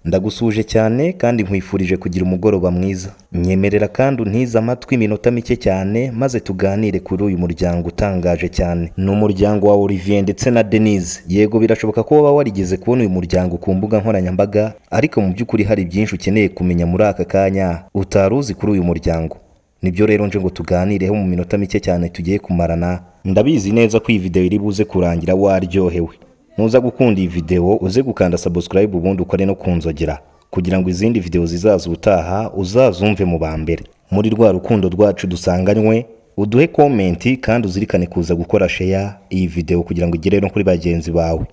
Ndagusuhuje cyane kandi nkwifurije kugira umugoroba mwiza. Nyemerera kandi untize amatwi iminota mike cyane maze tuganire kuri uyu muryango utangaje cyane. Ni umuryango wa Olivier ndetse na Denise. Yego, birashoboka ko waba warigeze kubona uyu muryango ku mbuga nkoranyambaga, ariko mu by'ukuri hari byinshi ukeneye kumenya muri aka kanya utari uzi kuri uyu muryango. Nibyo rero nje ngo tuganireho mu minota mike cyane tugiye kumarana. Ndabizi neza ko iyi video iri buze kurangira waryohewe. Nuza gukunda iyi video, uze gukanda subscribe, ubundi ukore no kunzogera kugira ngo izindi video zizaza ubutaha uzazumve mu ba mbere. Muri rwa rukundo rwacu dusanganywe, uduhe comment kandi uzirikane kuza gukora share iyi video kugira ngo igere no kuri bagenzi bawe.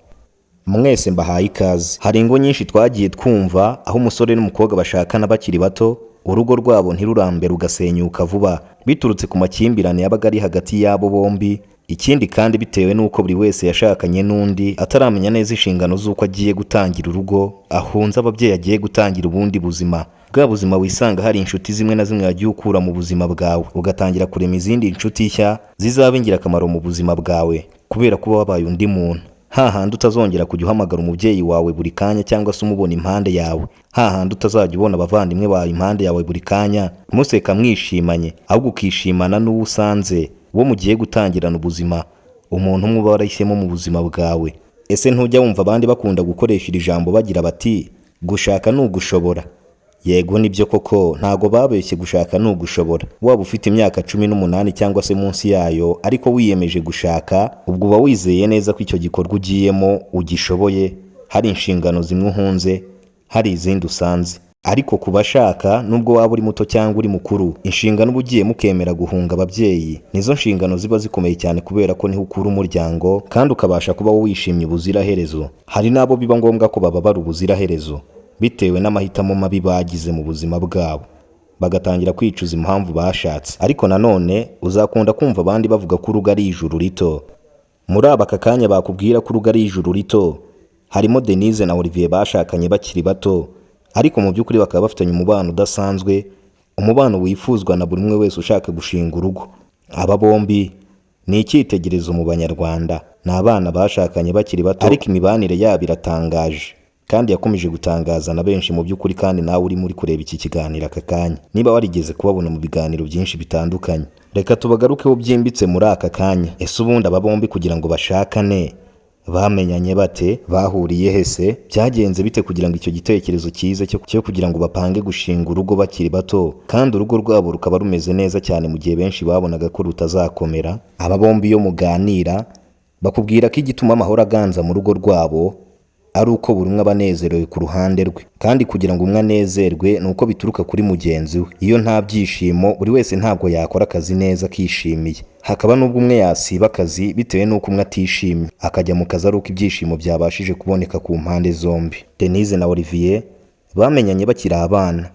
Mwese mbahaye ikaze. Hari ingo nyinshi twagiye twumva aho umusore n'umukobwa bashakana bakiri bato, urugo rwabo ntirurambe, rugasenyuka vuba biturutse ku makimbirane yabaga ari hagati y'abo bombi. Ikindi kandi, bitewe n'uko buri wese yashakanye n'undi ataramenya neza inshingano z'uko agiye gutangira urugo, ahunze ababyeyi, agiye gutangira ubundi buzima, bwa buzima wisanga hari inshuti zimwe na zimwe wagiye ukura mu buzima bwawe, ugatangira kurema izindi nshuti nshya zizaba ingirakamaro mu buzima bwawe kubera kuba wabaye undi muntu, hahandi utazongera kujya uhamagara umubyeyi wawe buri kanya cyangwa se umubona impande yawe, hahandi utazajya ubona abavandimwe bawe impande yawe buri kanya museka mwishimanye, ahubwo ukishimana n'uwo usanze, uwo mugiye gutangirana ubuzima, umuntu umwe uba warahisemo mu buzima bwawe. Ese ntujya wumva abandi bakunda gukoresha iri jambo bagira bati: "Gushaka ni ugushobora"? Yego, nibyo koko, ntago babeshye, gushaka ni ugushobora. Waba ufite imyaka 18 cyangwa se munsi yayo, ariko wiyemeje gushaka, ubwo uba wizeye neza ko icyo gikorwa ugiyemo ugishoboye. Hari inshingano zimwe uhunze, hari izindi usanze. Ariko ku bashaka, nubwo waba uri muto cyangwa uri mukuru, inshingano uba ugiyemo ukemera guhunga ababyeyi nizo nshingano ziba zikomeye cyane, kubera ko niho ukura umuryango kandi ukabasha kuba wishimye ubuziraherezo. Hari n'abo biba ngombwa ko bababara ubuziraherezo bitewe n'amahitamo mabi bagize mu buzima bwabo, bagatangira kwicuza impamvu bashatse. Ariko nanone uzakunda kumva abandi bavuga ko urugo ari ijuru rito. Muri aba aka kanya bakubwira ko urugo ari ijuru rito, harimo Denise na Olivier bashakanye bakiri bato, ariko mu by'ukuri bakaba bafitanye umubano udasanzwe, umubano wifuzwa na buri umwe wese ushaka gushinga urugo. Aba bombi ni icyitegererezo mu Banyarwanda. Ni abana bashakanye bakiri bato, ariko imibanire yabo iratangaje kandi yakomeje gutangaza na benshi mu by'ukuri. Kandi nawe urimo uri kureba iki kiganiro aka kanya, niba warigeze kubabona mu biganiro byinshi bitandukanye, reka tubagarukeho byimbitse muri aka kanya. Ese ubundi aba bombi kugira ngo bashakane bamenyanye bate? Bahuriye hese? Byagenze bite kugira ngo icyo gitekerezo cyiza cyo kugira ngo bapange gushinga urugo bakiri bato, kandi urugo rwabo rukaba rumeze neza cyane mu gihe benshi babonaga ko rutazakomera? Aba bombi iyo muganira bakubwira ko igituma amahoro aganza mu rugo rwabo ari uko buri umwe aba anezerewe ku ruhande rwe, kandi kugira ngo umwe anezerwe ni uko bituruka kuri mugenzi we. Iyo nta byishimo, buri wese ntabwo yakora akazi neza akishimiye. Hakaba n'ubwo umwe yasiba akazi bitewe n'uko umwe atishimye, akajya mu kazi ari uko ibyishimo byabashije kuboneka ku mpande zombi. Denise na Olivier bamenyanye bakiri abana,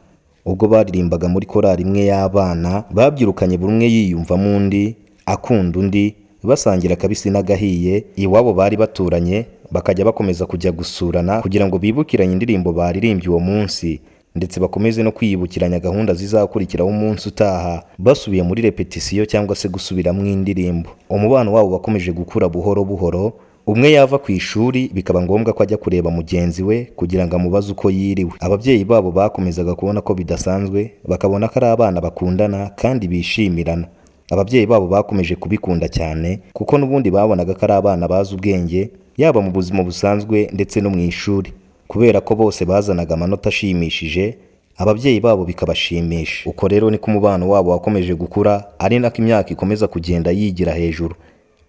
ubwo baririmbaga muri korali imwe y'abana. Babyirukanye buri umwe yiyumvamo undi, akunda undi, basangira akabisi n'agahiye. Iwabo bari baturanye, bakajya bakomeza kujya gusurana kugira ngo bibukiranye indirimbo baririmbye uwo munsi, ndetse bakomeze no kwiyibukiranya gahunda zizakurikiraho umunsi utaha, basubiye muri repetisiyo cyangwa se gusubiramo indirimbo. Umubano wabo wakomeje gukura buhoro buhoro. Umwe yava ku ishuri bikaba ngombwa ko ajya kureba mugenzi we kugira ngo amubaze uko yiriwe. Ababyeyi babo bakomezaga kubona ko bidasanzwe, bakabona ko ari abana bakundana kandi bishimirana. Ababyeyi babo bakomeje kubikunda cyane kuko n'ubundi babonaga ko ari abana bazi ubwenge, yaba mu buzima busanzwe ndetse no mu ishuri, kubera ko bose bazanaga amanota ashimishije, ababyeyi babo bikabashimisha. Uko rero niko umubano wabo wakomeje gukura, ari nako imyaka ikomeza kugenda yigira hejuru.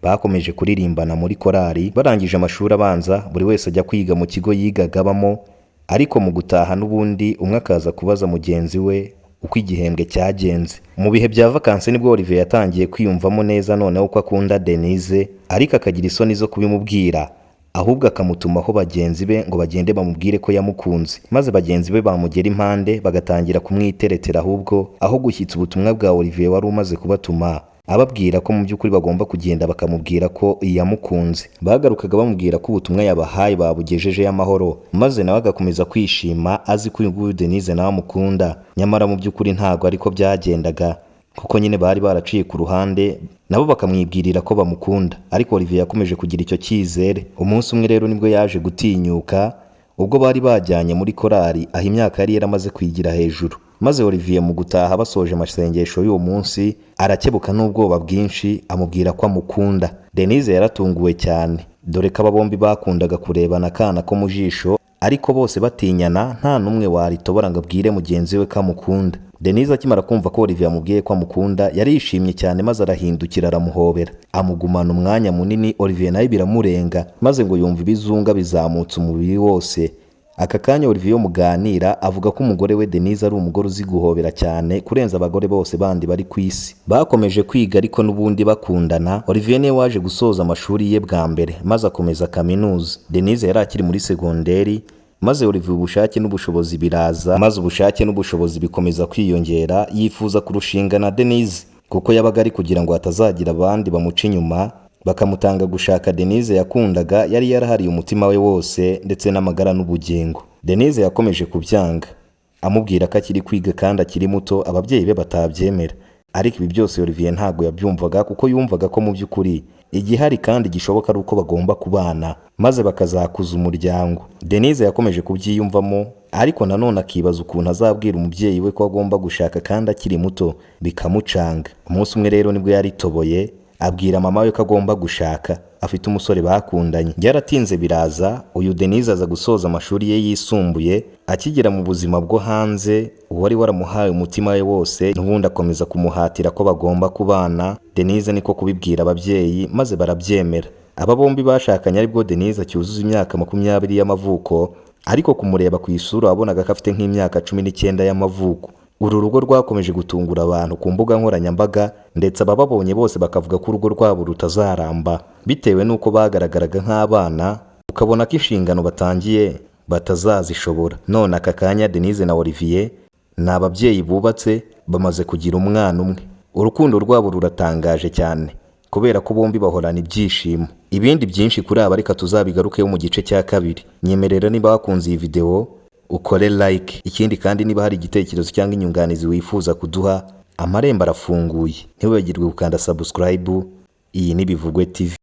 Bakomeje kuririmbana muri korali. Barangije amashuri abanza, buri wese ajya kwiga mu kigo yigaga abamo, ariko mu gutaha n'ubundi umwe akaza kubaza mugenzi we uko igihembwe cyagenze. Mu bihe bya vakansi nibwo Olivier yatangiye kwiyumvamo neza noneho ko akunda Denise, ariko akagira isoni zo kubimubwira, ahubwo akamutumaho bagenzi be ngo bagende bamubwire ko yamukunze, maze bagenzi be bamugera impande bagatangira kumwiteretera, ahubwo aho gushyitsa ubutumwa bwa Olivier wari umaze kubatuma ababwira ko mu by'ukuri bagomba kugenda bakamubwira ko yamukunze. Bagarukaga bamubwira ko ubutumwa yabahaye babugejejeyo amahoro, maze nawe agakomeza kwishima azi ko uyu nguyu Denise nawe amukunda. Nyamara mu by'ukuri ntabwo ariko byagendaga, kuko nyine bari baraciye ku ruhande nabo bakamwibwirira ko bamukunda, ariko Olivier yakomeje kugira icyo cyizere. Umunsi umwe rero nibwo yaje gutinyuka. Ubwo bari bajyanye muri korali aho imyaka yari yaramaze kwigira hejuru, maze Olivier mu gutaha basoje amasengesho y'uwo munsi arakebuka n'ubwoba bwinshi, amubwira ko amukunda. Denise yaratunguwe cyane, dore ko aba bombi bakundaga kurebana akana ko mu jisho, ariko bose batinyana, nta n'umwe waritobora ngo abwire mugenzi we ko amukunda. Denise akimara kumva ko Olivier amubwiye ko amukunda, yarishimye cyane, maze arahindukira aramuhobera, amugumana umwanya munini. Olivier nawe biramurenga, maze ngo yumva ibizunga bizamutse umubiri wose. Aka kanya Olivier muganira avuga ko umugore we Denise ari umugore uzi guhobera cyane kurenza abagore bose bandi bari ku isi. Bakomeje kwiga ariko n'ubundi bakundana. Olivier niwe waje gusoza amashuri ye bwa mbere, maze akomeza kaminuza. Denise yari akiri muri segonderi, maze Olivier ubushake n'ubushobozi biraza, maze ubushake n'ubushobozi bikomeza kwiyongera, yifuza kurushinga na Denise, kuko yabaga ari kugira ngo hatazagira abandi bamuca inyuma bakamutanga gushaka Denise yakundaga, yari yarahariye umutima we wose ndetse n'amagara n'ubugingo. Denise yakomeje kubyanga, amubwira ko akiri kwiga kandi akiri muto, ababyeyi be batabyemera. Ariko ibi byose Olivier ntabwo yabyumvaga, kuko yumvaga ko mu by'ukuri igihari kandi gishoboka ari uko bagomba kubana, maze bakazakuza umuryango. Denise yakomeje kubyiyumvamo, ariko nanone akibaza ukuntu azabwira umubyeyi we ko agomba gushaka kandi akiri muto, bikamucanga. Umunsi umwe rero nibwo yaritoboye, abwira mama we ko agomba gushaka, afite umusore bakundanye. Byaratinze biraza, uyu Denise aza gusoza amashuri ye yisumbuye. Akigera mu buzima bwo hanze, uwari waramuhaye umutima we wose n'ubundi akomeza kumuhatira ko bagomba kubana. Denise niko kubibwira ababyeyi, maze barabyemera. Aba bombi bashakanye aribwo Denise acyuzuza imyaka 20 y'amavuko, ariko kumureba ku isura wabonaga ko afite nk'imyaka 19 y'amavuko. Uru rugo rwakomeje gutungura abantu ku mbuga nkoranyambaga, ndetse abababonye bose bakavuga ko urugo rwabo rutazaramba, bitewe n'uko bagaragaraga nk'abana, ukabona ko inshingano batangiye batazazishobora. None aka kanya Denise na Olivier ni ababyeyi bubatse, bamaze kugira umwana umwe. Urukundo rwabo ruratangaje cyane kubera ko bombi bahorana ibyishimo. Ibindi byinshi kuri aba reka tuzabigarukeho mu gice cya kabiri. Nyemerera, niba wakunze iyi video ukore like. Ikindi kandi, niba hari igitekerezo cyangwa inyunganizi wifuza kuduha, amarembo arafunguye. Ntiwibagirwe gukanda subscribe. Iyi ni Bivugwe TV.